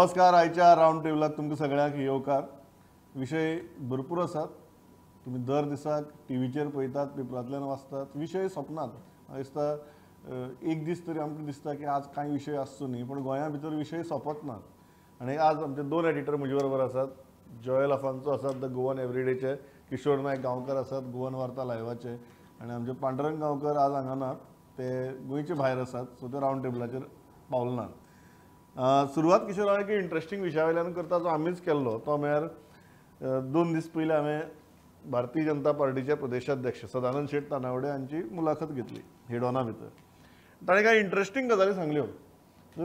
नमस्कार. आयच्या रावंड टेबलाक तुमकां सगळ्यांक येवकार. विशय भरपूर आसात, तुमी दर दिसाक टीव्हीचेर पळयतात, पेपरांतल्यान वाचतात, विशय सोंपनात. म्हाका दिसता एक दीस तरी आमकां दिसता की आज कांय विशय आसचो न्ही, पूण गोंया भितर विशय सोंपत नात. आनी आज आमचे दोन एडिटर म्हजे बरोबर आसात. जॉयल अफान्सो आसात the Goan एवरीडेचे, किशोर नायक गांवकर आसात गोवन वार्ता लायवाचे, आनी आमचे पांडुरंग गांवकर आज हांगा नात, ते गोंयचे भायर आसात, सो ते रावंड टेबलाचेर पावले नात. सुरवात किशोर हांव एक इंट्रस्टींग विशया वयल्यान करता जो आमीच केल्लो, तो म्हळ्यार 2 दीस पयलीं हांवें भारतीय जनता पार्टीचे प्रदेशाध्यक्ष सदानंद शेट तानावडे हांची मुलाखत घेतली हेडॉना भितर. ताणें कांय इंट्रस्टींग गजाली सांगल्यो.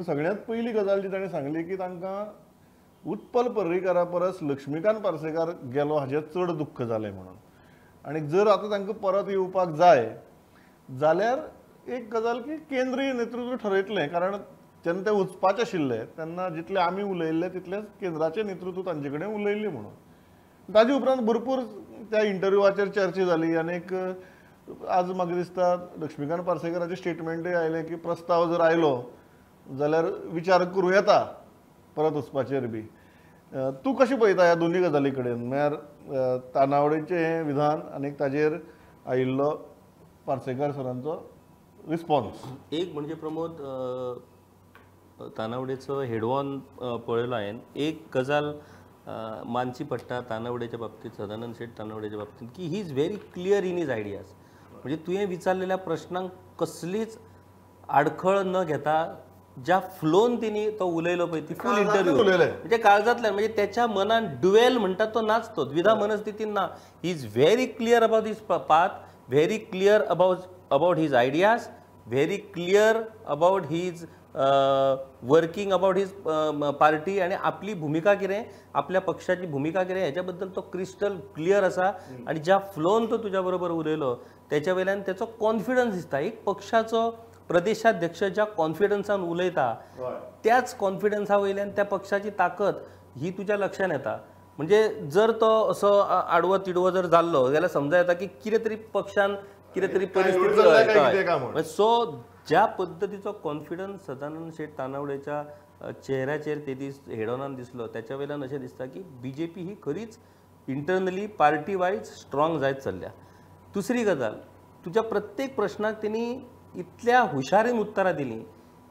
सगळ्यांत पयली गजाल जी ताणें सांगली की तांकां उत्पल पर्रीकारा परस लक्ष्मीकांत पार्सेकार गेलो हाजें चड दुख्ख जालें म्हणून, आनी जर आतां तांकां परत येवपाक जाय जाल्यार एक गजाल की केंद्रीय नेतृत्व ठरयतलें, कारण जेन्ना ते वचपाचे आशिल्ले तेन्ना जितले आमी उलयल्ले तितलेंच केंद्राचें नेतृत्व तांचे कडेन उलयल्लें म्हणून. ताजे उपरांत भरपूर त्या इंटरव्यूवाचेर चर्चा जाली आनी एक आज म्हाका दिसता लक्ष्मीकांत पार्सेकाराचें स्टेटमेंटूय आयलें की प्रस्ताव जर आयलो जाल्यार विचार करूं येता परत वचपाचेर बी. तूं कशें पळयता ह्या दोनूय गजाली कडेन, म्हळ्यार तानावडेचें हें विधान आनी ताजेर आयिल्लो पार्सेकार सरांचो रिस्पॉन्स? एक म्हणजे प्रमोद, तानावडेचो हेडवॉन पळयलो हांवें. एक गजाल मानची पडटा तानावडेच्या बाबतींत, सदानंद शेट तानावडेच्या बाबतींत, की he is very clear in his ideas. म्हणजे तुवें विचारलेल्या प्रश्नांक कसलीच आडखळ न घेता ज्या फ्लोन तिणी तो उलयलो पळय, ती फूल इंटरव्यू म्हणजे काळजांतल्यान, म्हणजे त्याच्या मनान ड्युएल म्हणटात तो नाच, तो द्विधा मनस्थितीन ना. He is very clear about his path, very clear about his ideas, very clear about his working, about his party, आनी आपली भुमिका कितें, आपल्या पक्षाची भुमिका कितें हेच्या बद्दल तो क्रिस्टल क्लियर आसा. आनी ज्या फ्लोन तो तुज्या बरोबर उलयलो तेच्या वयल्यान तेचो कॉन्फिडन्स दिसता. एक पक्षाचो प्रदेशाध्यक्ष ज्या कॉन्फिडन्सान उलयता त्याच कॉन्फिडन्सा वयल्यान त्या पक्षाची ताकद ही तुज्या लक्षांत येता. म्हणजे जर तो असो आडवो तिडवो जर जाल्लो जाल्यार समजा येता की कितें तरी पक्षान कितें तरी परिस्थिती. सो ज्या पद्दतीचो कॉन्फिडन्स सदानंद शेट तानावडेच्या चेहऱ्याचेर ते दीस हेडॉनान दिसलो त्याच्या वयल्यान अशें दिसता की बीजेपी ही खरीच इंटरनली पार्टी वायज स्ट्रॉंग जायत चल्ल्या. दुसरी गजाल, तुज्या प्रत्येक प्रश्नाक तेणी इतल्या हुशारीन उत्तरां दिलीं,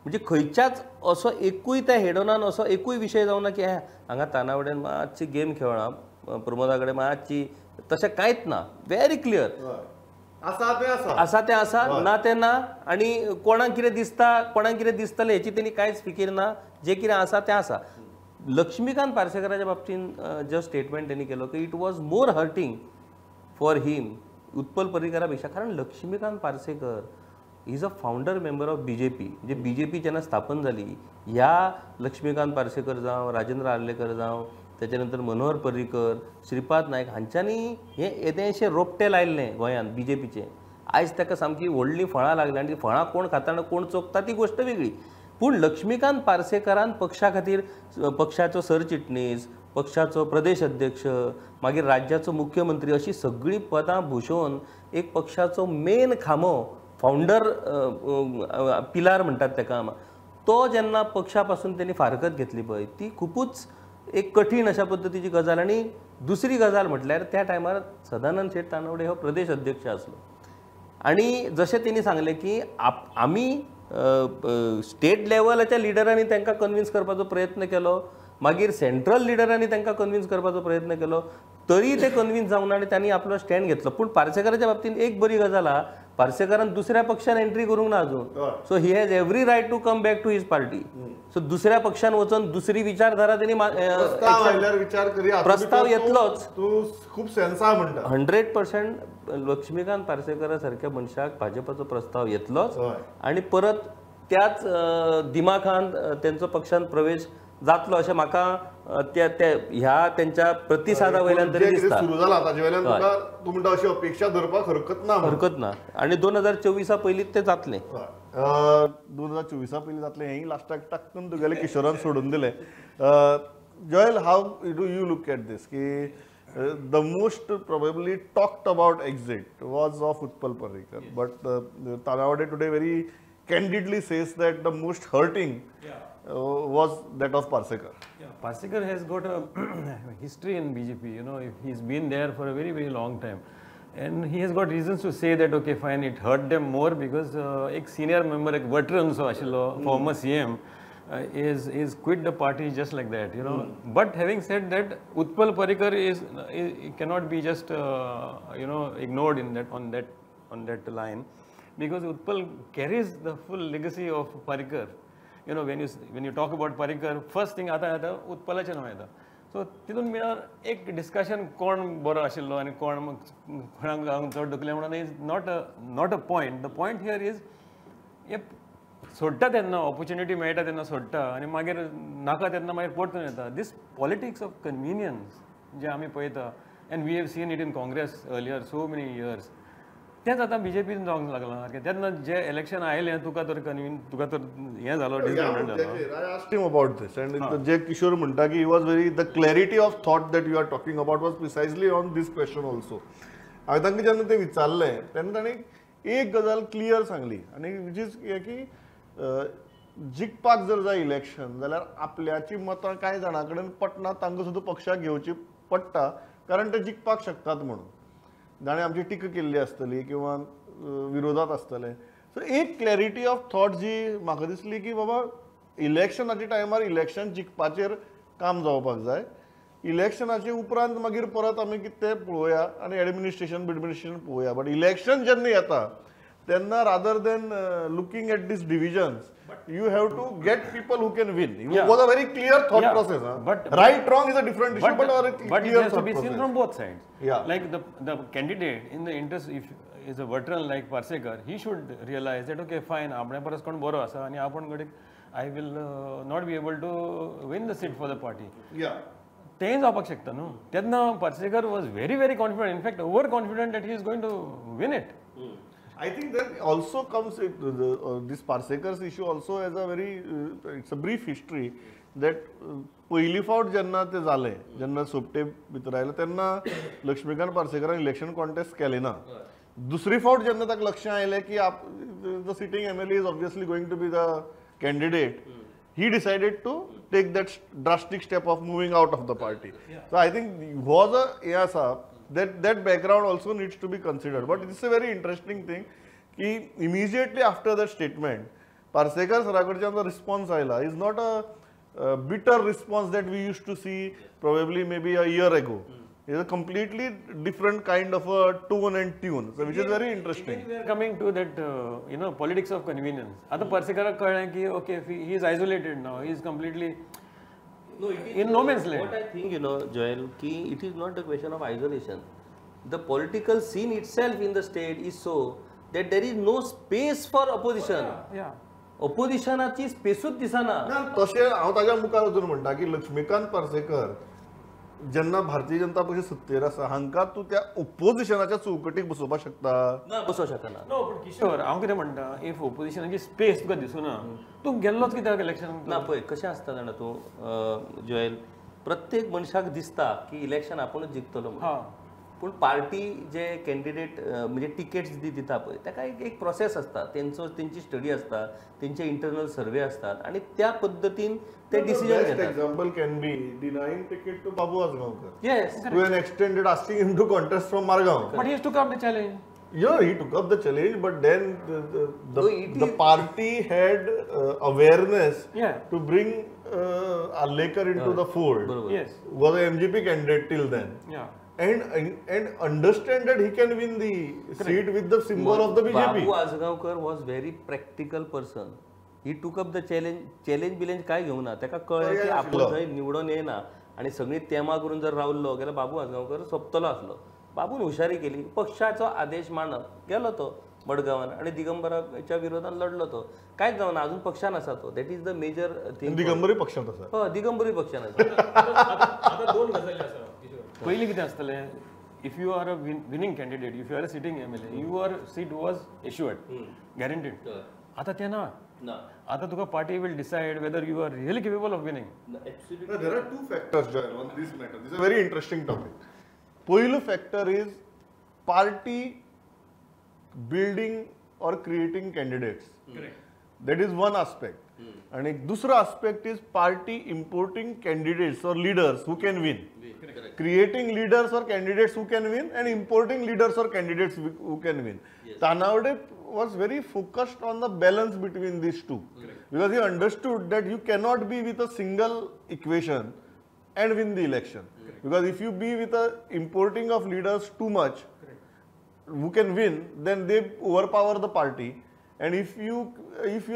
म्हणजे खंयच्याच असो एकूय त्या हेडॉनान असो एकूय विशय जावना की हांगा तानावडेन मातशी गेम खेळ्ळा, प्रमोदा कडेन मातशी, तशें कांयच ना. व्हेरी क्लियर, आसा तें आसा, आसा तें आसा, ना तें ना. आनी कोणाक कितें दिसता, कोणाक कितें दिसतलें हेची तेणी कांयच फिकीर ना, जें कितें आसा तें आसा. लक्ष्मीकांत पार्सेकाराच्या बाबतींत जो स्टेटमेंट तेणी केलो की it was more hurting for him Utpal पर्रीकारा पेक्षा, कारण Laxmikant Parsekar is a founder member of BJP. म्हणजे बीजेपी जेन्ना स्थापन जाली ह्या लक्ष्मीकांत पार्सेकर जावं, राजेंद्र आर्लेकर जावं, त्याच्या नंतर मनोहर पर्रीकर, श्रीपाद नायक हांच्यांनी हे येदेशें रोपटें लायिल्लें गोंयांत बीजेपीचें. आयज ताका सामकी व्हडलीं फळां लागलीं आनी ती फळां कोण खाता आनी कोण चोखता ती गोश्ट वेगळी. पूण लक्ष्मीकांत पार्सेकारान पक्षा खातीर पक्षाचो सरचिटणीस, पक्षाचो प्रदेश अध्यक्ष, मागीर राज्याचो मुख्यमंत्री अशी सगळीं पदां भुशोवन एक पक्षाचो मेन खांबो, फावंडर पिलार म्हणटात ताका, तो जेन्ना पक्षा पासून तेणी फारकत घेतली पळय ती खुबूच एक कठीण अशा पद्दतीची गजाल. आनी दुसरी गजाल म्हटल्यार त्या टायमार सदानंद शेट तानावडे हो प्रदेश अध्यक्ष आसलो आनी जशें तेणी सांगलें की आमी स्टेट लेवलाच्या लिडरांनी तांकां कन्विन्स करपाचो प्रयत्न केलो, मागीर सेंट्रल लिडरांनी तांकां कन्विन्स करपाचो प्रयत्न केलो, तरी ते कन्विन्स जावंक ना आनी तांणी आपलो स्टँड घेतलो. पूण पार्सेकाराच्या बाबतींत एक बरी गजाल आहा, पार्सेकारान दुसऱ्या पक्षान एंट्री करूंक ना अजून, so he has every right to come back to his party. So दुसऱ्या पक्षान वचून दुसरी विचारधारा तेणी प्रस्ताव येतलोच, खूब सेन्स आहा म्हणटा. 100% लक्ष्मीकांत पार्सेकारा सारक्या मनशाक भाजपाचो प्रस्ताव येतलोच आनी परत त्याच दिमाखान तेंचो पक्षान प्रवेश जातलो अशें म्हाका त्या ह्या तेंच्या प्रतिसादा वयल्यान तरी दिसता. सुरू जाला ताजे वयल्यान तुका तूं म्हणटा अशी अपेक्षा धरपाक हरकत ना, हरकत ना. आनी 2024 पयलींच तें जातलें, 2024 पयलीं जातलें हेंय लास्टाक टाकून तुगेले किशोरान सोडून दिलें. Joel, how do you look at this की the most probably talked about exit was of Utpal Parrikar, but Tanavade today very candidly says that the most hurting was that of Parsekar. Parsekar has got a history in BJP, you know, he has been there for a very very long time and he has got reasons to say that okay fine it hurt them more because एक senior member, एक veteran so आशिल्लो former CM is quit the party just like that, you know. But having said that, Utpal Parrikar is cannot be just you know ignored in that on that line, because Utpal carries the full legacy of Parrikar. You know, when you talk about Parrikar, first thing आता येता उत्पलाचें नांव येता. So तितून मिळार एक discussion कोण बरो आशिल्लो आनी कोण कोणाक चड दुखलें म्हणून is not a point. The point here is हे सोडटा तेन्ना ऑपॉर्च्युनिटी मेळटा तेन्ना सोडटा आनी मागीर नाका तेन्ना मागीर परतून येता. दीस पॉलिटिक्स ऑफ कन्विनियन्स जे आमी पळयता and we have seen it in Congress earlier so many years, तेंच आतां बीजेपीन जावंक लागलां सारकें. तेन्ना जे इलेक्शन आयलें तुका तर कन्वीन तुका तर हें जालो डिसएडवांटेज जालो. I asked him about this and जे किशोर म्हणटा की he was very the clarity of thought that you are talking about was precisely on this question also. हांवें तांकां जेन्ना तें विचारलें तेन्ना तांणी एक गजाल क्लियर सांगली आनी which is की जिखपाक जर जाय इलेक्शन जाल्यार आपल्याची मतां कांय जाणां कडेन पटना, तांकां सुद्दां पक्षाक घेवची पडटा कारण ते जिखपाक शकतात म्हणून, जाणें आमची टिका केल्ली आसतली किंवा विरोधात आसतले. सो एक क्लॅरिटी ऑफ थॉट जी म्हाका दिसली की बाबा इलेक्शनाच्या टायमार इलेक्शन जिखपाचेर काम जावपाक जाय, इलेक्शनाचे उपरांत मागीर परत आमी कितें तें पळोवया आनी एडमिनिस्ट्रेशन बिडमिनिस्ट्रेशन पळोवया. बट इलेक्शन जेन्ना येता तेन्ना rather than looking at this divisions you have to get people who can win. It was a very clear thought process. But right wrong is a different issue, but it has to be seen from both sides. Like the candidate in the interest, if is a veteran like Parsekar, he should realize that okay fine आपणे परस कोण बरो आसा आनी आपण घडये I will not be able to win the seat for the party. तें जावपाक शकता न्हू. तेन्ना Parsekar was very very confident, in fact over confident that he is going to win it. I think that also comes this Parsekar's issue also has a very it's a brief history that पयली फावट जेन्ना ते जालें, जेन्ना सोपटे भितर आयले तेन्ना Laxmikant पार्सेकरान election contest केलें ना. दुसरी फावट जेन्ना ताका लक्षां आयलें की the sitting MLA is obviously going to be the candidate, he decided to take that drastic step of moving out of the party. So I think was a हें आसा that background also needs to be considered. But it's a very interesting thing ki immediately after that statement Parsekar sara kadchan response aila is not a bitter response that we used to see probably maybe a year ago. It's a completely different kind of a tone and tune, so which is very interesting. Again, we are coming to that you know politics of convenience. Ata Parsekar kallen ki okay he is isolated now, he is completely no, it is in no man's land. What I think, you know, Joel, ki it is not a question of isolation. The political scene itself in the state is so that there is no space for opposition. Oppositionाची स्पेसूच दिसना. ना तशें हांव ताज्या मुखार वचून म्हणटा की लक्ष्मीकांत पार्सेकर जेन्ना भारतीय जनता पक्ष सत्तेर आसा हांकां तूं त्या ओपोजिशनाच्या चौकटीक बसोवपाक शकता ना, बसोवंक शकना. नो पण किशोर हांव कितें म्हणटा, if ओपोजिशनाची स्पेस तुका दिसना तूं गेल्लोच कित्याक इलेक्शन? ना पळय कशें आसता जाणा तूं जोएल, प्रत्येक मनशाक दिसता की इलेक्शन आपुणूच जिखतलो म्हणून, पूण पार्टी जे कॅन्डिडेट म्हणजे टिकेट्स दी दिता पळय ताका एक प्रोसेस आसता, तेंचो तेंची स्टडी आसता, तेंचे इंटरनल सर्वे असतात आणि त्या पद्दतीन ते डिसिजन घेतात. Example can be denying ticket to Babu Ajgaonkar. Yes, to an extent asking him to contest from Margao. But he took up the challenge. Yeah, he took up the challenge, but then the party had awareness to bring Arlekar into the fold. Yes. Was an MGP candidate till then. Yeah. And understand that he can win the seat with the symbol of the BJP. Babu Ajgaonkar was very practical person. He took up the challenge. Challenge बिलेंज काय घेवना, ताका कळ्ळें की आपूण थंय निवडून येना आनी सगळीं तेमा करून जर रावल्लो जाल्यार बाबू आजगांवकर सोंपतलो आसलो. बाबून हुशारी केली, पक्षाचो आदेश मानप, गेलो तो मडगांवान आनी दिगंबराच्या विरोधान लढलो तो, कांयच जावना, अजून पक्षान आसा तो. That is the major thing. दिगंबरूय पक्षांत आसा. हय, दिगंबरूय पक्षान आसा. आतां दोन गजाली आसा. पयलीं कितें आसतलें, if you are a winning candidate, if you are a sitting MLA, your seat was assured, guaranteed. आतां तें ना. आतां तुका party will decide whether you are really capable of winning. There are two factors Joel on this matter. This is a very interesting topic. पयलो factor is party building or creating candidates. That is one aspect. आणि दुसरो aspect is party importing candidates or leaders who can win, creating leaders or candidates who can win and importing leaders or candidates who can win. Tanavade was very focused on the balance between these two. Correct. Because he understood that you cannot be with a single equation and win the election. Correct. Because if you be with a importing of leaders too much. Correct. Who can win, then they overpower the party. And if you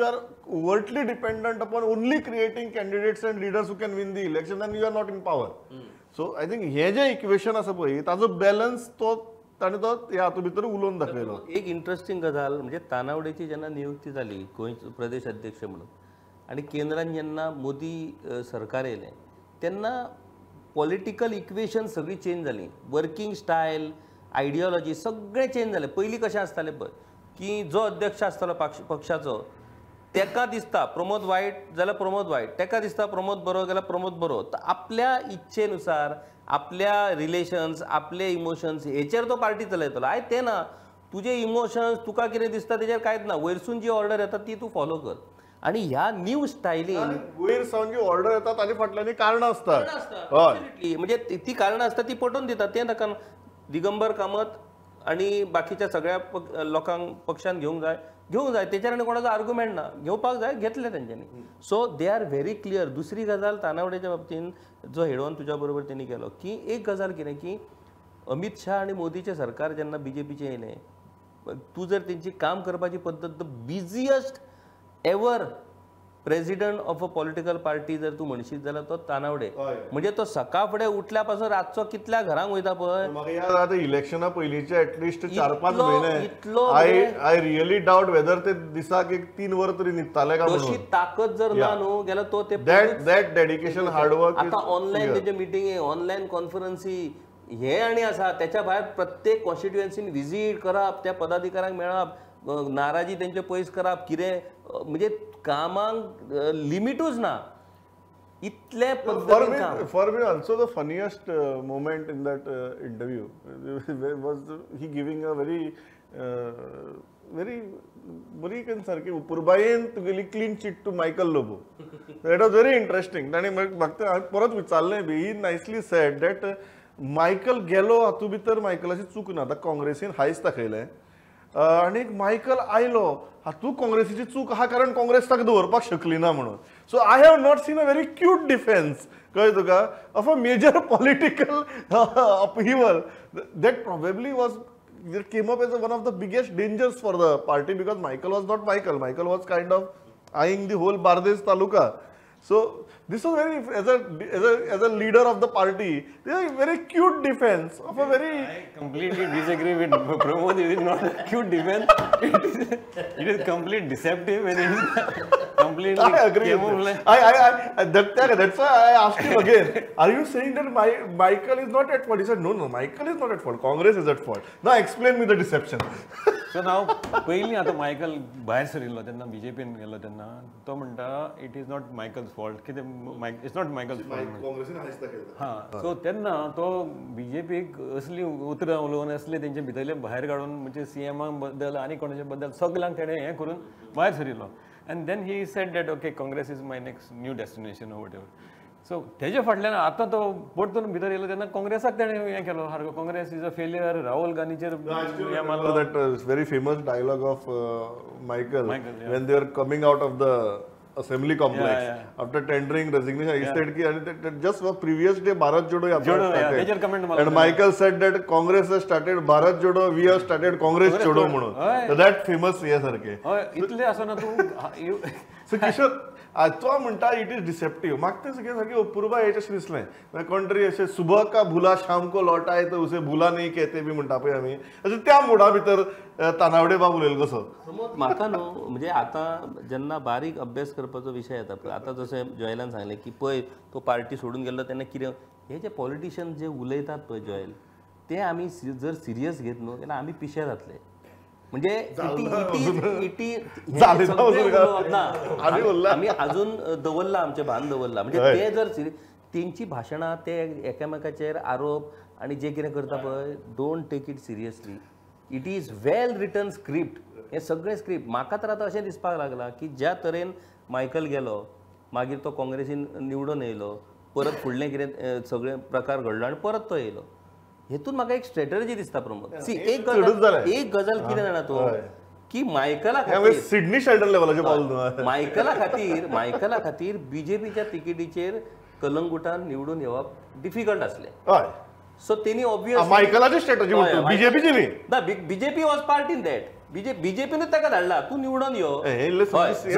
are overtly dependent upon only creating candidates and leaders who can win the election, then you are not in power. So I think हे जे equation आसा पळय ताजो balance तो ताणें तो ह्या हातूंत भितर उलोवन दाखयलो. एक इंट्रस्टिंग गजाल म्हणजे तानावडेची जेन्ना नियुक्ती जाली गोंय प्रदेश अध्यक्ष म्हणून आनी केंद्रान जेन्ना मोदी सरकार येयलें तेन्ना पॉलिटिकल इक्वेशन सगळी चेंज जाली, वर्किंग स्टायल, आयडियोलॉजी सगळें चेंज जालें. पयलीं कशें आसतालें पळय की जो अध्यक्ष आसतालो पक्षाचो तेका दिसता प्रमोद वायट जाल्यार प्रमोद वायट, तेका दिसता प्रमोद बरो जाल्यार प्रमोद बरो, तर आपल्या इच्छेनुसार आपल्या रिलेशन्स आपले इमोशन्स हेचेर तो पार्टी चलयतलो. आयज तें ना, तुजे इमोशन्स तुका कितें दिसता तेजेर कांयच ना, वयरसून जी ऑर्डर येता ती तूं फॉलो कर. आनी ह्या न्यू स्टायलीन वयर सावन जी ऑर्डर येता ताजे फाटल्यान कारणां आसतात, म्हणजे ती कारणां आसता ती पटोवन दितात. तें ताका दिगंबर कामत आनी बाकीच्या सगळ्या लोकांक पक्षान घेवंक जाय, घेवंक जाय, तेचेर आनी कोणाचो आर्ग्युमेंट ना, घेवपाक जाय, घेतले तेंच्यांनी. So they are very clear. दुसरी गजाल तानावडेच्या बाबतीन जो हेडोन तुज्या बरोबर तेणी केलो की एक गजाल कितें की अमीत शाह आनी मोदीचें सरकार जेन्ना बीजेपीचें येयलें, तूं जर तेंची काम करपाची पद्दत, the busiest ever president of a political party जर तूं म्हणशीत जाल्यार तो तानावडे. म्हणजे तो सकाळ फुडें उठल्या पासून रातचो कितल्या घरांक वयता पळय. म्हाका याद आतां इलेक्शना पयलींचे एटलिस्ट 4-5 म्हयने इतलो I really doubt whether ते दिसाक एक 3 वर तरी न्हिदताले काय म्हणून. तशी ताकद जर ना न्हू गेल्यार तो ते that dedication hard work. आतां ऑनलायन तेजे मिटिंगे, ऑनलायन कॉन्फरन्सी हे आनी आसा, त्याच्या भायर प्रत्येक कॉन्स्टिट्युएन्सीन विजीट करप, त्या पदाधिकाऱ्यांक मेळप, नाराजी तेंचे पयस करप, कितें म्हणजे कामांक लिमिटूच ना इतले पद्दतीन काम. For me also the funniest moment in that interview was he giving a very very बरी सारकी पुरबायेन तुगेली clean chit to Michael Lobo. That was very interesting. ताणें म्हाका परत विचारलें बी, he nicely said that Michael गेलो हातूंत भितर मायकलाची चूक ना, आतां काँग्रेसीन हायस दाखयलें आनी मायकल आयलो हातूंत काँग्रेसीची चूक आहा कारण काँग्रेस ताका दवरपाक शकली ना म्हणून. So I have not seen a very cute defence, कळ्ळें तुका, of a major political upheaval that probably was that came up as one of the biggest dangers for the party because Michael was not Michael. Michael was kind of eyeing the whole Bardez taluka. So this was very, as a leader of the party, this is a very cute defense of a very. I completely disagree with Pramod. It is not a cute defense. It is complete deceptive and it is completely. I agree. That's why I asked him again. Are you saying that Michael is not at fault? He said, no, no, Michael is not at fault. Congress is at fault. Now explain me the deception. So now, पयलीं आतां Michael भायर सरिल्लो तेन्ना बीजेपीन गेल्लो तेन्ना तो म्हणटा it is not Michael's fault, कितें it's not Michael's fault. हां, सो तेन्ना तो बीजेपीक असली उतरां उलोवन असले तेंचे भितरले भायर काडून म्हणजे सीएमा बद्दल आनी कोणाच्या बद्दल सगल्यांक तेणें हें करून भायर सरिल्लो. And then he said that okay Congress is my next new destination or whatever. So तेजे फाटल्यान आतां तो परतून भितर येयलो तेन्ना काँग्रेसाक तेणें हें केलो सारको, Congress is a failure, Rahul गांधीचेर हें मारलो. That very famous dialogue of Michael when they are coming out of the assembly complex after tendering resignation, he said ki and just the previous day Bharat Jodo Yatra started. And Michael said that Congress has started Bharat Jodo, we have started Congress Jodo म्हणून. So that famous हे सारखे. इतले आसना तूं. So Kishore, तो म्हणटा it is deceptive. म्हाका तें सगळें सारकें अपुरबाय अशें दिसलें. कोण तरी अशें सुबह का भुला शाम को लौटा है तो उसे भुला नहीं कहते बी म्हणटा पळय आमी, अशें त्या मुडा भितर तानावडे बाब उलयलो कसो. म्हाका न्हू म्हणजे आतां जेन्ना बारीक अभ्यास करपाचो विशय येता पळय, आतां जशें जॉयलान सांगलें की पळय तो पार्टी सोडून गेल्लो तेन्ना कितें, हे जे पॉलिटिशियन जे उलयतात पळय जॉयल, ते आमी जर सिरियस घेत न्हू जाल्यार आमी पिशे जातले. म्हणजे आमी अजून दवरला आमचें भान दवरला. म्हणजे ते जर तेंची भाशणां ते एकामेकाचेर आरोप आनी जे कितें करता पळय, don't take it seriously. It is well written script. हें सगळें स्क्रिप्ट म्हाका तर आतां अशें दिसपाक लागलां की ज्या तरेन मायकल गेलो, मागीर तो काँग्रेसीन निवडून येयलो, परत फुडलें कितें सगळें प्रकार घडलो आनी परत तो येयलो, हेतून म्हाका एक स्ट्रेटर्जी दिसता प्रमोद. सी एक गजाल, एक गजाल कितें जाणा तूं की मायकला खातीर सिडनी शेल्डन लेवलाचे पावल, मायकला खातीर बीजेपीच्या तिकेटीचेर कलंगुटान निवडून येवप डिफिकल्ट आसलें. सो तेणी ऑब्वियस मायकलाची स्ट्रॅटजी, बीजेपीची न्ही. ना, BJP was part in that. बीजेपीनूच ताका धाडला, तूं निवडून यो.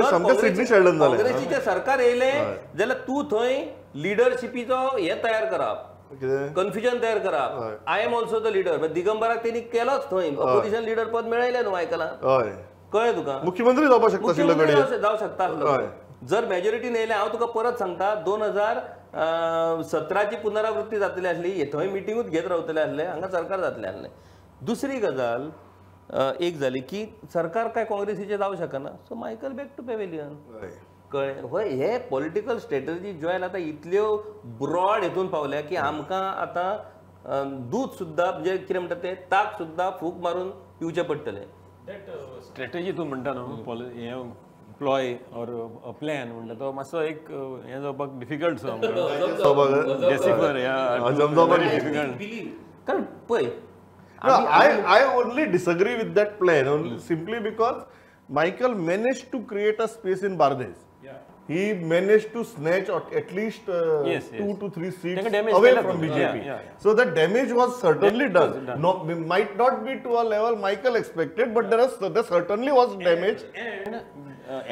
काँग्रेसीचें सरकार येयलें जाल्यार तूं थंय लिडरशिपीचो हे तयार करप, कन्फ्युजन तयार करप. I am also the leader. दिगंबराक तेणी केलोच थंय ऑपोजिशन लिडर पद मेळयलें न्हू मायकला, कळ्ळें तुका? मुख्यमंत्री जावपाक शकता, जावं शकता आसलो जर मेजॉरिटीन येयलें. हांव तुका परत सांगता, 2017ची पुनरावृत्ती जातली आसली, थंय मिटिंगूच घेत रावतले आसले, हांगा सरकार जातलें आसलें. दुसरी गजाल एक जाली की सरकार काय काँग्रेसीचें जावं शकना, so Michael back to pavilion, कळ्ळें? हय, हे पॉलिटिकल स्ट्रेटजी जॉयल आतां इतल्यो ब्रॉड हेतून पावल्या की आमकां आतां दूद सुद्दां, म्हणजे कितें म्हणटा तें, ताक सुद्दां फूक मारून पिवचें पडटलें. That strategy तूं म्हणटा न्हू, हें प्लॉय ऑर प्लॅन म्हणटा तो मातसो एक हें जावपाक डिफिकल्ट सो डेसिफर डिफिकल्ट, कारण पळय, I only disagree with that plan simply because Michael managed to create a space in Bardez. Yeah. He managed to snatch at least two to three seats away from BJP. So the damage was certainly done. Was done. No, might not be to a level Michael expected, but there certainly was damage.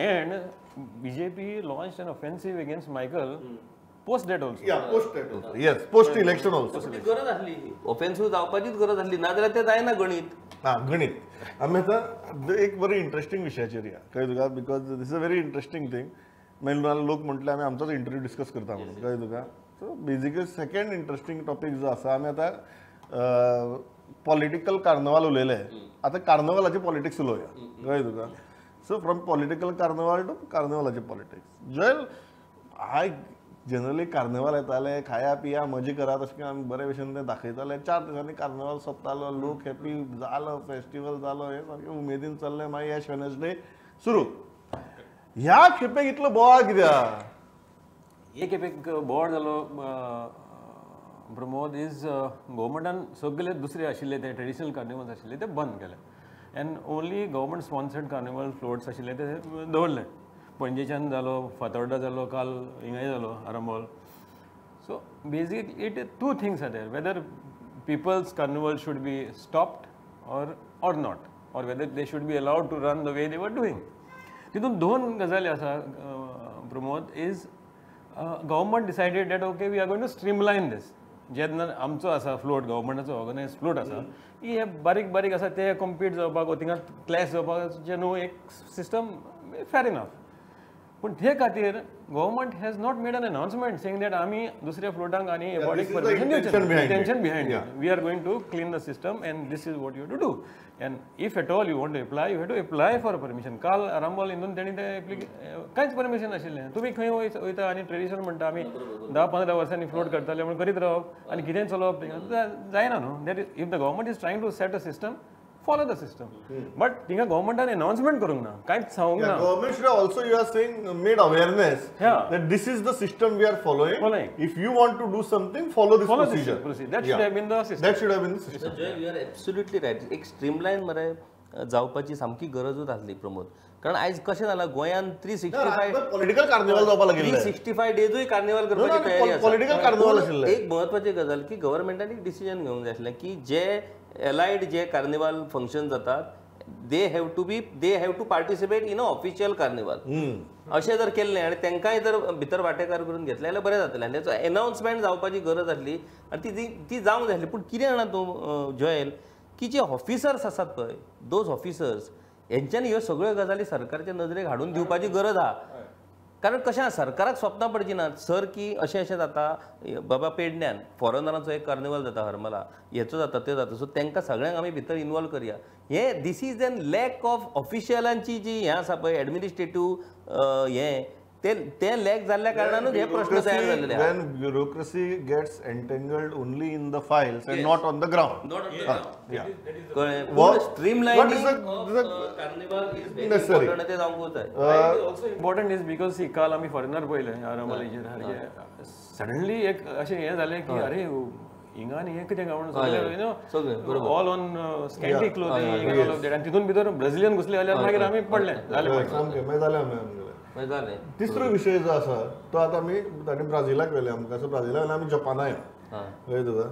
And BJP launched an offensive against Michael post that also. Yeah, post that also. Yes, post election also. ती गरज आसली, offensive जावपाचीच गरज आसली, नाजाल्यार तें जायना गणीत. हा, गणीत. आमी आतां एक बरी इंटरेस्टिंग विशयाचेर या, कळ्ळें तुका? Because this is a very interesting thing. मागीर लोक म्हटले आमी आमचोच इंटरव्यू डिस्कस करता म्हणून, कळ्ळें तुका? So basically second interesting topic जो आसा, आमी आतां पॉलिटिकल कार्नवाल उलयले, आतां कार्नवालाचे पॉलिटिक्स उलोवया, कळ्ळें तुका? So from political carnival to कार्नवालाचे politics. Joel, I generally carnival येताले, खाया पिया मजा करात अशें आमी बरे भशेन ते दाखयताले. 4 दिसांनी कार्निवाल सोंपतालो, लोक हॅपी जालो, फेस्टिवल जालो, हें सारकें उमेदीन चल्लें. मागीर एश वेनसडे सुरू. ह्या खेपेक इतलो बोवाळ कित्याक? एक खेपेक बोवाळ जालो प्रमोद is गव्हर्मेंटान सगळे दुसरे आशिल्ले ते ट्रेडिशनल कार्निवल्स आशिल्ले ते बंद केले and only government sponsored carnival floats आशिल्ले ते दवरले. पणजेच्यान जालो, फातोर्डा जालो, काल हिंगाय जालो Arambol. So basically it two things are there, whether people's carnival should be stopped or not, or whether they should be allowed to run the way they were doing. तितून दोन गजाली आसा Pramod. Is government decided that, okay, we are going to streamline this. जेन्ना आमचो आसा float, गव्हर्मेंटाचो organise float आसा की हे बारीक बारीक आसा ते कॉम्पीट जावपाक वो थिंगा क्लॅश जावपाक न्हू एक सिस्टम, फेर इनफ. पूण ते खातीर government has not made an announcement saying that आमी दुसऱ्या फ्लोटांक आनी परमिशन दिवचे. Intention behind, we are going to clean the system and this is what you to do, and if at all you want to apply, you have to apply for permission. काल आरांबोल हिंदून तेणी ते कांयच permission नाशिल्लें. तुमी खंय वयता आनी tradition म्हणटा, आमी 10-15 वर्सांनी फ्लोट करताले म्हणून करीत रावप आनी कितेंय चलोवप जायना न्हू. That is, if the government is trying to set a system, follow the system. But थिंगा गव्हर्मेंटान अनाउन्समेंट करूंक ना, कांयच सांगूंक ना. Government should also, you are saying, made awareness that this is the system we are following. Following. If you want to do something, follow this follow procedure. This. That should have been the system. That should have been the system. Joel, you are absolutely right. एक स्ट्रीमलायन मरे जावपाची सामकी गरजूच आसली प्रमोद, कारण आयज कशें जालां गोंयांत 365 पॉलिटिकल कार्निवल जावपाक लागिल्लें. 365 डेजूय कार्निवल करपाची तयारी आसा. पॉलिटिकल कार्निवल आशिल्लें. एक म्हत्वाची गजाल की गव्हर्मेंटान एक डिसिजन घेवंक जाय आसलें की जे एलायड जे कार्निवाल फंक्शन जातात, they have to participate in a official carnival. अशें जर केल्लें आनी तांकांय जर भितर वांटेकार करून घेतलें जाल्यार बरें जातलें. आनी तेचो एनाउन्समेंट जावपाची गरज आसली आनी ती ती जावंक जाय आसली. पूण कितें जाणा तूं जॉयल, की जे ऑफिसर्स आसात पळय, those officers हेंच्यांनी ह्यो सगळ्यो गजाली सरकारच्या नजरेक हाडून दिवपाची गरज आहा. कारण कशें आहा, सरकाराक स्वप्नां पडची नात सर की अशें अशें जाता बाबा, पेडण्यान फॉरेनरांचो एक कार्निवल जाता, हरमला हेचो जाता, ते जाता, सो तांकां सगळ्यांक आमी भितर इनवॉल्व करया. हे this is an lack of ऑफिशियलांची जी हें आसा पळय, एडमिनिस्ट्रेटीव हें ते ते लॅक जाल्ल्या कारणानूच हे प्रश्न तयार जाल्ले. When bureaucracy gets entangled only in the files and not on the ground. कळ्ळें? Streamlining carnival is very important, तें जावंकूच जाय. ऑल्सो इम्पॉर्टंट is because सी काल आमी फॉरेनर पळयले आरंभार सारके सडनली एक अशें हें जालें की अरे हिंगा आनी हें कितें काय म्हणून सगळें you know all on scanty clothing all of that, आनी तितून भितर ब्राझिलियन घुसले जाल्यार मागीर आमी पडले जालें सामकें मागीर जालें आमी आमगेलें. तिसरो विशय जो आसा तो आतां आमी ताणें ब्राझिलाक व्हेलें आमकां, सो ब्राझिलाक व्हेलें आमी जपाना येना कळ्ळें तुका.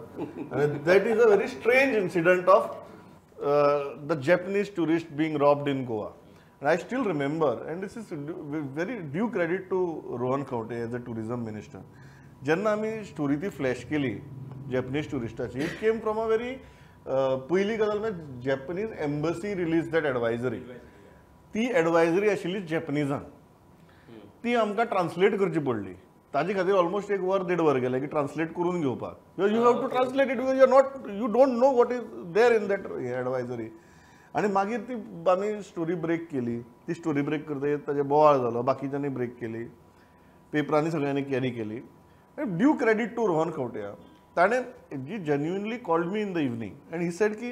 आनी that is a very strange incident of the Japanese tourist being robbed in Goa. And I still remember, and this is very due credit to Rohan Khaunte as a tourism minister, जेन्ना आमी story ती flash केली Japanese ट्युरिस्टाची, it came from a very पयली गजाल म्हणजे Japanese embassy release that advisory. ती advisory आशिल्ली जॅपनीजान, ती आमकां ट्रान्सलेट करची पडली. ताजे खातीर ऑलमोस्ट एक वर देड वर गेलें की ट्रान्सलेट करून घेवपाक. You have to translate it because you are not, you don't know what is there in that advisory. आनी मागीर ती आमी स्टोरी ब्रेक केली. ती स्टोरी ब्रेक करतकीर ताजे बोवाळ जालो, बाकीच्यांनी ब्रेक केली, पेपरांनी सगळ्यांनी कॅरी केली. Due credit to Rohan Khaunte, ताणें जी genuinely called me in the evening and he said की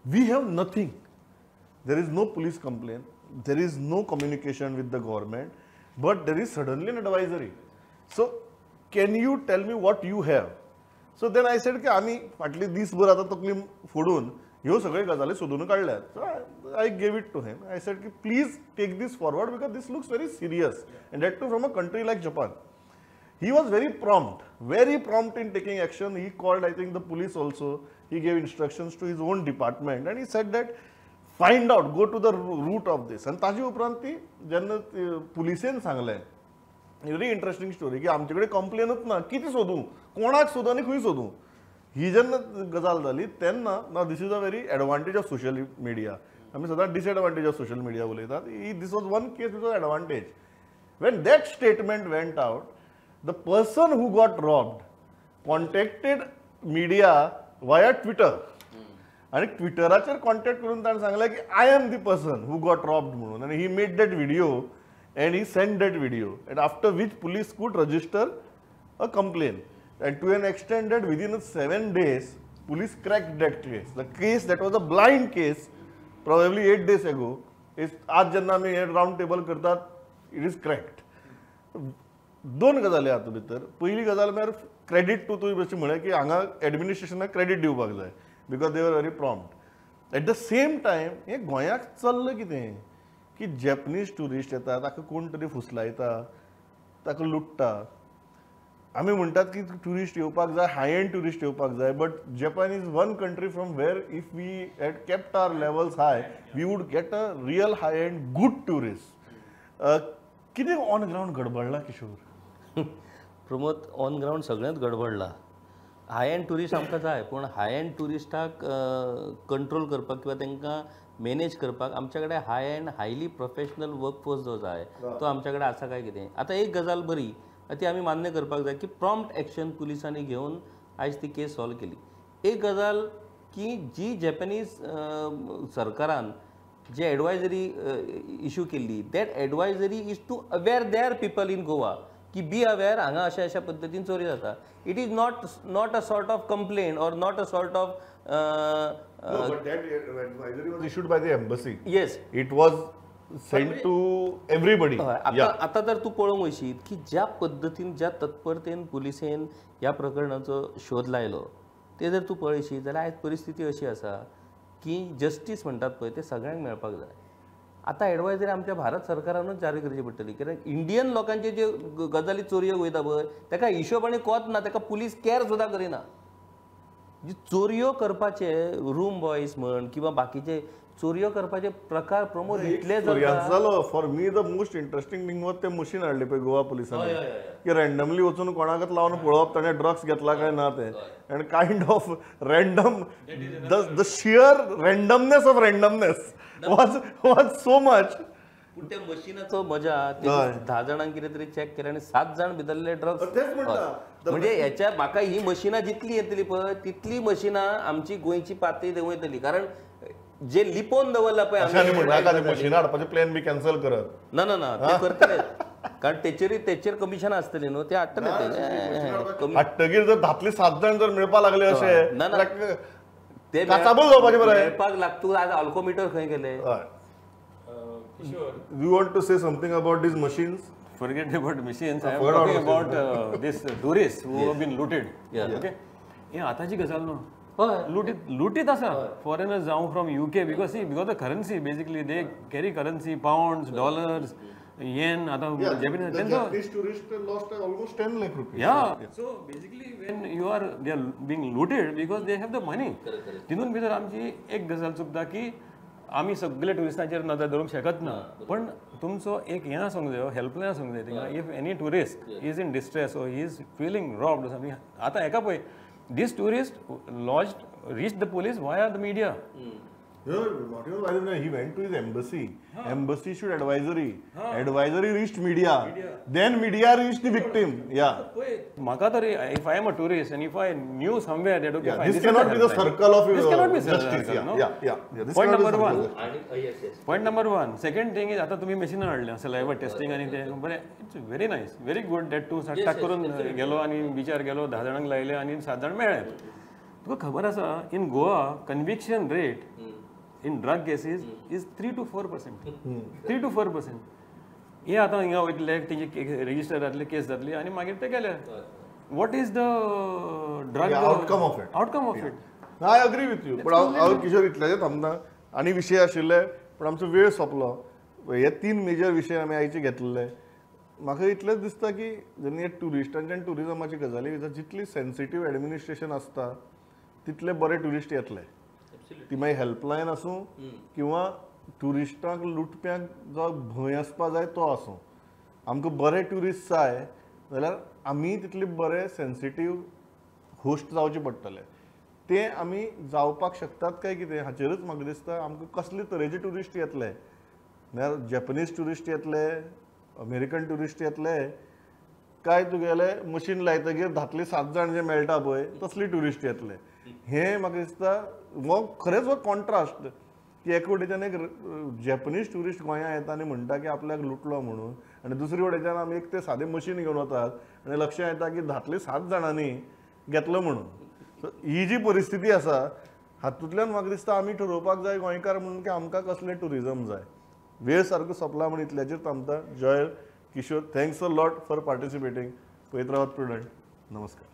we have nothing, there is no police complaint, there is no communication with the government, but there is suddenly an advisory. So can you tell me what you have? So then I said की आमी फाटले दीसभर आतां तकली फोडून ह्यो सगळ्यो गजाली सोदून काडल्यात. So I gave it to him. I said की please take this forward because this looks very serious and that too from a country like Japan. He was very prompt in taking action. He called, I think, the police also. He gave instructions to his own department and he said that find out, go to the root of this. आनी ताजे उपरांत ती जेन्ना पुलिसेन सांगलें, very interesting story की आमचे कडेन कंप्लेनूच ना, कितें सोदूं, कोणाक सोदूं आनी खंय सोदूं, ही जेन्ना गजाल जाली तेन्ना ना this is a very advantage of social media. आमी सदांच डिसएडवांटेज ऑफ सोशल मिडिया उलयतात. This was one case which was advantage. When that statement went out, the person who got robbed contacted media via Twitter. आनी ट्विटराचेर contact करून ताणें सांगलें की I am the person who got robbed म्हणून, आनी he made that video and he send that video, and after which police could register a complaint. And to an extent that within 7 days police cracked that case. The case that was a blind case probably 8 days ago is आज जेन्ना आमी हे round table करतात it is cracked. दोन गजाली हातूंत भितर. पयली गजाल म्हळ्यार क्रेडीट टू तुवें अशें म्हळें की हांगा एडमिनिस्ट्रेशनाक क्रेडीट दिवपाक जाय because they were very prompt. At the same time हें गोंयाक चल्लां कितें की जॅपनीज ट्युरिस्ट येता, ताका कोण तरी फुसलायता, ताका लुट्टा. आमी म्हणटात की ट्युरिस्ट येवपाक जाय, हाय एंड ट्युरिस्ट येवपाक जाय, but Japan is one country from where if we had kept our levels high we would get a real high end good tourist. कितें ऑन ग्रावंड गडबडलां किशोर? प्रमोद, ऑन ग्रावंड सगळेंच गडबडलां. हाय एंड ट्युरिस्ट आमकां जाय, पूण हाय and ट्युरिस्टाक control करपाक किंवा तांकां मॅनेज करपाक आमच्या कडेन high end highly professional workforce जो जाय तो आमच्या कडेन आसा काय कितें. आतां एक गजाल बरी ती आमी मान्य करपाक जाय की प्रॉम्प्ट एक्शन पुलिसांनी घेवन आयज ती केस सॉल्व केली. एक गजाल की जी जॅपनीज सरकारान जे एडवायजरी इशू केल्ली, that advisory is to aware their people in Goa की बी अवेर हांगा अशा अशा पद्दतीन चोरी जाता. It is not a sort of complaint or not a sort of issued by the embassy. Yes, it was sent to everybody. आतां जर तूं पळोवंक वयशीत की ज्या पद्दतीन ज्या तत्परतेन पुलिसेन ह्या प्रकरणाचो शोध लायलो ते जर तूं पळयशीत जाल्यार आयज परिस्थिती अशी आसा की जस्टीस म्हणटात पळय ते सगळ्यांक मेळपाक जाय. आतां एडवायजरी आमच्या भारत सरकारानूच जारी करची पडटली, कित्याक इंडियन लोकांचे जे गजाली चोरयो वयता पळय ताका हिशोब आनी कोत ना, ताका पुलीस कॅर सुद्दां करिना. जी चोरयो करपाचे रूम बॉयज म्हण किंवा बाकीचे चोरयो करपाचे प्रकार प्रमोद इतले जालो. For me the most interesting thing was ते मशीन हाडले पळय गोवा पुलिसांनी की रँडमली वचून कोणाकच लावन पळोवप ताणें ड्रग्स घेतला काय ना ते, and kind of random the sheer randomness of randomness was so much. पूण त्या मशिनाचो मजा 10 जाणांक कितें तरी चॅक केले आनी 7 जाण भितरले ड्रग्स. म्हणजे हेच्या म्हाका ही मशिनां जितली येतली पळय तितली मशिनां आमची गोंयची पातळी देंवयतली, कारण जे लिपोवन दवरला पळय मशिनां हाडपाचे प्लॅन बी कॅन्सल करत ना ना ना ते करतले. कारण तेचेर तेचेर कमिशन आसतलें न्हू, ते हाडटले ते. हाडटगीर जर धातले 7 जाण जर मेळपाक लागले अशे ना ना ते काचाबूल जावपाचें बरें मेळपाक लागतू. आज अल्कोमिटर खंय गेले? You want to say something about these machines? Forget about machines. I am talking about this tourists who have been looted. Okay. हे आताची गजाल न्हू, लुटीत लुटीत आसा फॉरेनर्स जावं from UK, because see because the currency basically they carry currency, pounds, dollars, yen. आतां Japanese तेंचो tourist lost almost 10 lakh rupees. Yeah. So basically when you are they are being looted because they have the money. तितून भितर आमची एक गजाल चुकता की आमी सगळे ट्युरिस्टांचेर नदर दवरूंक शकत ना, पण तुमचो एक हें आसूंक जाय, हेल्पलायन आसूंक जाय थिंगा. If any tourist is in distress or he is feeling robbed something, आतां हेका पळय, this tourist lodged reach the police via the media. No, not even by the way, he went to his embassy. Embassy issued advisory. Advisory reached media. Then media reached the victim. Yeah. Maka tari, if I am a tourist and if I knew somewhere that okay, fine, this cannot be the circle of this cannot be justice. Circle, yeah, no? yeah, yeah. This Point number one. Yes, yes. Point number one. Second thing is, आता तुम्ही machine हाडलें saliva testing आनी ते बरें, it's very nice, very good that तूं साठ करून गेलो आनी बिचार गेलो, 10 जाणांक लायले आनी 7 जाण मेळ्ळे. तुका खबर आसा in Goa conviction rate in drug cases is 3 to 4%. 3 to 4%. हे आतां हिंगा वयतले तेंचे रेजिस्टर जातले, केस जातली आनी मागीर ते गेले. What is the drug outcome of it? Outcome of it. I agree with you. पण हांव किशोर इतल्याचेर थांबना आनी विशय आशिल्ले, पण आमचो वेळ सोंपलो. हे 3 मेजर विशय आमी आयचे घेतलेले. म्हाका इतलेंच दिसता की जेन्ना हे ट्युरिस्टांचे आनी ट्युरिजमाची गजाली जितली सेन्सिटीव एडमिनिस्ट्रेशन आसता तितले बरे ट्युरिस्ट येतले. ती मागीर हेल्पलायन आसूं किंवा ट्युरिस्टांक लुटप्यांक जो भंय आसपा जाय तो आसूं, आमकां बरे ट्युरिस्ट जाय जाल्यार आमी तितले बरे सेन्सिटीव होस्ट जावचे पडटले. ते आमी जावपाक शकतात काय कितें हाचेरूच म्हाका दिसता आमकां कसले तरेचे ट्युरिस्ट येतले. म्हळ्यार जॅपनीज ट्युरिस्ट येतले, अमेरिकन ट्युरिस्ट येतले, काय तुगेले मशीन लायतगीर धातले 7 जाण जे मेळटा पळय तसले ट्युरिस्ट येतले. हें म्हाका दिसता हो खरेंच हो कॉन्ट्रास्ट की एके वटेच्यान एक जॅपनीज ट्युरिस्ट गोंयांत येता आनी म्हणटा की आपल्याक लुटलो म्हणून, आनी दुसरे वटेच्यान आमी एक ते सादें मशीन घेवन वतात आनी लक्षांत येता की धातले 7 जाणांनी घेतलो म्हणून. सो ही जी परिस्थिती आसा हातूंतल्यान म्हाका दिसता आमी ठरोवपाक जाय गोंयकार म्हणून की आमकां कसलें ट्युरिजम जाय. वेळ सारको सोंपला म्हण इतल्याचेर थांबता. Joel, Kishore, thanks a lot for participating. पळयत रावात प्रुडंट. नमस्कार.